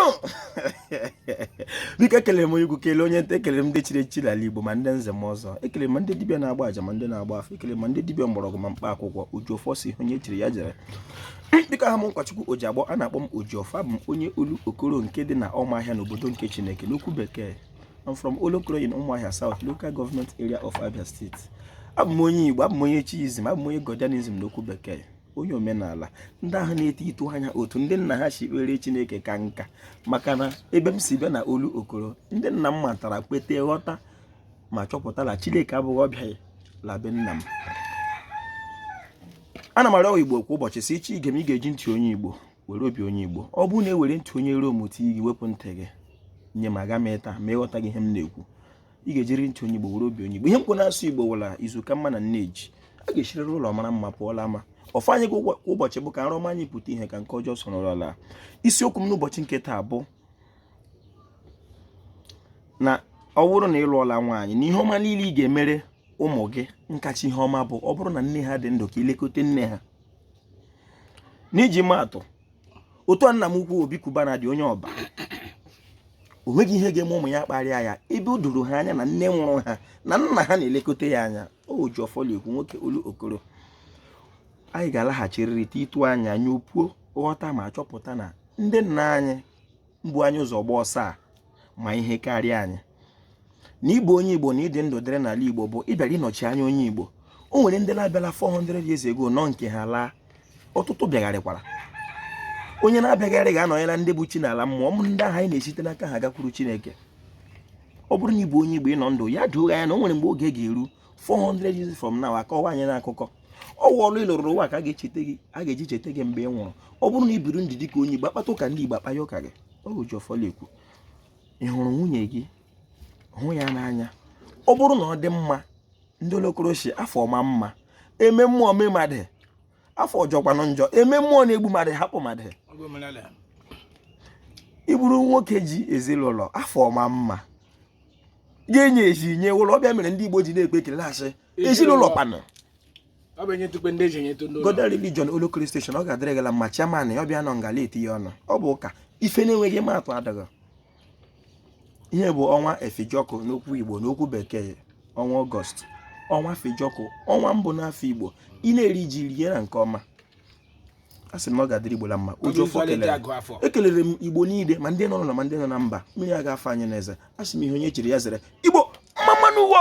Mmanụ. Biko, ekelere m onye ukwu, kelee onye nta. Ekelere m ndị chiri echichi n'ala Igbo, ma ndị nze ma ọzọ. Ekelere m ndị dibịa na-agba aja, ma ndị na-agba afa. Ekelere m ndị dibịa mgbọrọgwụ ma mkpa akwụkwọ. Ojiọfọ si ihe onye chiri ya jere. Biko, aha m Nkwachukwu Ojiagbọ, a na-akpọ m Ojiọfọ. Abụ m onye Olokoro nke dị na Ụmụahịa n'obodo nke Chineke. N'okwu bekee, I'm from Olokoro in Umuahia South Local Government Area of Abia State. Abụ m onye Igbo, abụ m onye Chiism, abụ m onye Godianism n'okwu bekee, onye omenala, ndị ahụ na-ete ịtụ anya otu ndị nna ha si kpere Chineke ka nka, maka na ebe m si bịa na Olokoro, ndị nna m matara, kwete, ghọta ma chọpụta na Chineke abụghị ọbịa la be nna m. Ana m arịọ Igbo kwa ụbọchị si iche ige m, ị ga-eji ntị onye Igbo were obi onye Igbo. Ọ bụrụ na e were ntị onye Rom tinye gị, wepụ ntị gị nye m, aga m ịta ma ịghọta gị ihe m na-ekwu. Ị ga-ejiri ntị onye Igbo were obi onye Igbo. Ihe m kwụ na-asụ Igbo wụla izu ka mma na nneji a ga-eshirịrị ụlọ mara mma pụọla ama. Ọfọ anyị kwa ụbọchị bụ ka nrọ ọma anyị pụta ihe, ka nke ọjọọ soro ala. Isiokwu m n'ụbọchị nke taa bụ na ọ bụrụ na ị lụọla nwaanyị, na ihe ọma niile ị ga-emere ụmụ gị, nkacha ihe ọma bụ ọ bụrụ na nne ha dị ndụ, ka ilekọta nne ha. N'iji maatụ, otu a nna m ukwu Obi Cubana dị, onye ọba, o nweghị ihe ga-eme ụmụ ya kparịa ya, ebe o doro ha anya na nne nwụrụ ha na nna ha na-elekọta ya anya. O ji ọfọlụ ekwu nwoke Olokoro. Anyị ga-alaghachirịrị ịtụ anya nyopuo, ghọta ma chọpụta na ndị nna anyị mbụ anyị ụzọ gba ọsọ a ma ihe karịa anyị. Na ịbụ onye Igbo na ịdị ndụ dịrị n'ala Igbo bụ ịbịara ịnọchi anya onye Igbo. O nwere ndị na-abịala 400 years ago nọ nke ha laa. Ọtụtụ bịagharịkwara. Onye na-abịagharị ga-anọnyere ndị bụ chi n'ala mmụọ m, ndị ahụ anyị na-esite n'aka ha gakwuru Chineke. Ọ bụrụ na ịbụ onye Igbo, ịnọ ndụ ya doo anya na o nwere mgbe oge ga-eru, 400 years from now, akọwa anyị n'akụkọ ọwụ ọlụ ị lụrụ ụwa ka a ga-echeta gị, a ga-eji cheta gị mgbe ị nwụrụ. Ọ bụrụ na ị biri ndụ dịka onye Igbo, akpata ụka ndị Igbo akpaya ụka gị. Ọ ji ọfọlụ ekwu. Ị hụrụ nwunye gị, hụ ya n'anya. Ọ bụrụ na ọ dị mma, ndị Olokoro si afọ ọma mma eme mmụọ mee mmadụ, afọ ọjọkwanụ njọ eme mmụọ na-egbu mmadụ, hapụ mmadụ. Ịbụrụ nwoke ji ezinụlọ, afọ ọma mma ga-enye ezi nye ụlọ. Ọbịa mere ndị Igbo ji na-ekpe ekele asị ezinụlọ kpanụ. Godian Religion Olokoro Station, ọ ga-adịrị gị la mma. Chairman ya ọbịa nọ ngala etinye ọnụ. Ọ bụ ụka ife na-enweghị matụ adịghị. Ihe bụ ọnwa efijọkụ n'okwu Igbo, n'okwu bekee ọnwa Ọgọst, ọnwa fejọkụ, ọnwa mbụ n'afọ Igbo. Ị na-eri ji, rie na nke ọma. A sị m na ọ ga-adịrị Igbo la mma. Ojiọfọ kelere. Ekelere m Igbo niile, ma ndị nọ n'ụlọ ma ndị nọ na mba. Mmiri a ga-afọ anyị n'eze. A sị m ihe onye chiri ya zere. Igbo mma mmanụ ụwa.